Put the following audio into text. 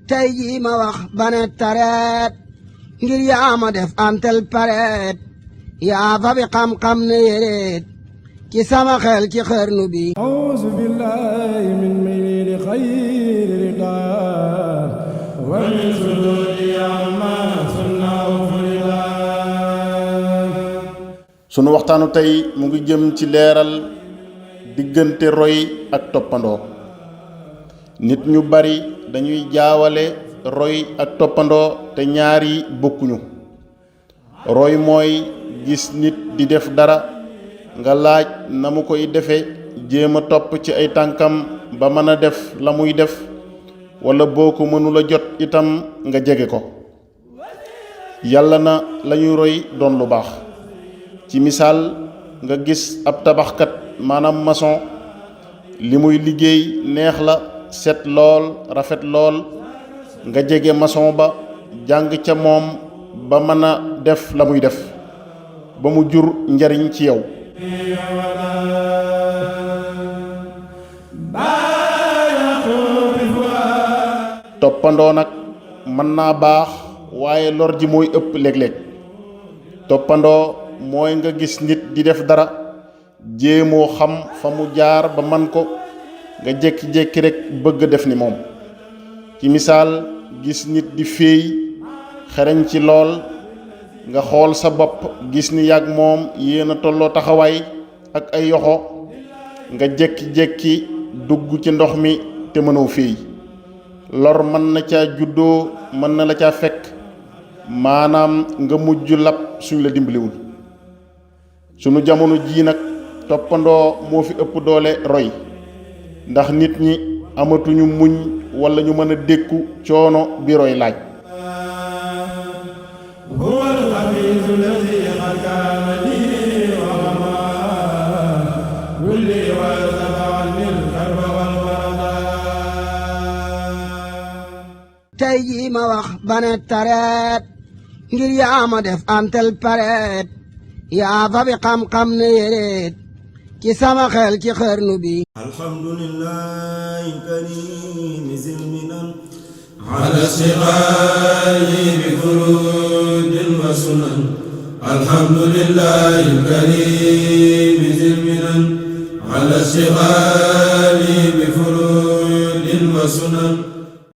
tey jii ma wax bane tareet ngir yaa ma def antel pareet yaa fa bi xam-xam ne yéreet ci sama xel ci xarnu bi. A'uuzu billaahi min mayli xayri ridaar wa min suruuri ammaa sunnaa fulilaar. sunu waxtaanu tey mu ngi jëm ci leeral diggante roy ak toppandoo. nit ñu bari dañuy jaawale roy ak toppandoo te ñaar yi bokkuñu. roy mooy gis nit di def dara nga laaj na mu koy defe jéem a topp ci ay tànkam ba mën a def la muy def wala boo ko mënula jot itam nga jege ko. yàlla na lañuy roy doon lu baax. ci misaal nga gis ab tabaxkat maanaam maçon li muy liggéey neex la set lool rafet lool nga jege maçon ba jàng ca moom ba mën a def la muy def ba mu jur njariñ ci yow. toppandoo nag mën naa baax waaye lor ji mooy ëpp léeg-léeg. toppandoo mooy nga gis nit di def dara jéemoo xam fa mu jaar ba man ko nga jékki-jékki rekk bëgg def ni moom. ci misaal gis nit di féey xereñ ci lool nga xool sa bopp gis ni yàgg moom yéen a tolloo taxawaay ak ay yoxo nga jékki-jékki dugg ci ndox mi te mënoo féey. lor mën na caa juddoo mën na la caa fekk maanaam nga mujj lab suñ la dimbaliwul. sunu jamono jii nag toppandoo moo fi ëpp doole roy ndax nit ñi amatuñu muñ walla ñu mën a dékku coono bi roy laaj. tey jii ma wax bane tareet ngir yaa ma def antel pareet yaa fa bi xam-xam ne yéreet ci sama xel ci xarnu bi. alhamdulillahi karim zilminan ala istiqaali bi furudin wa sunan. alhamdulillahi karim zilminan ala istiqaali bi furudin wa sunan.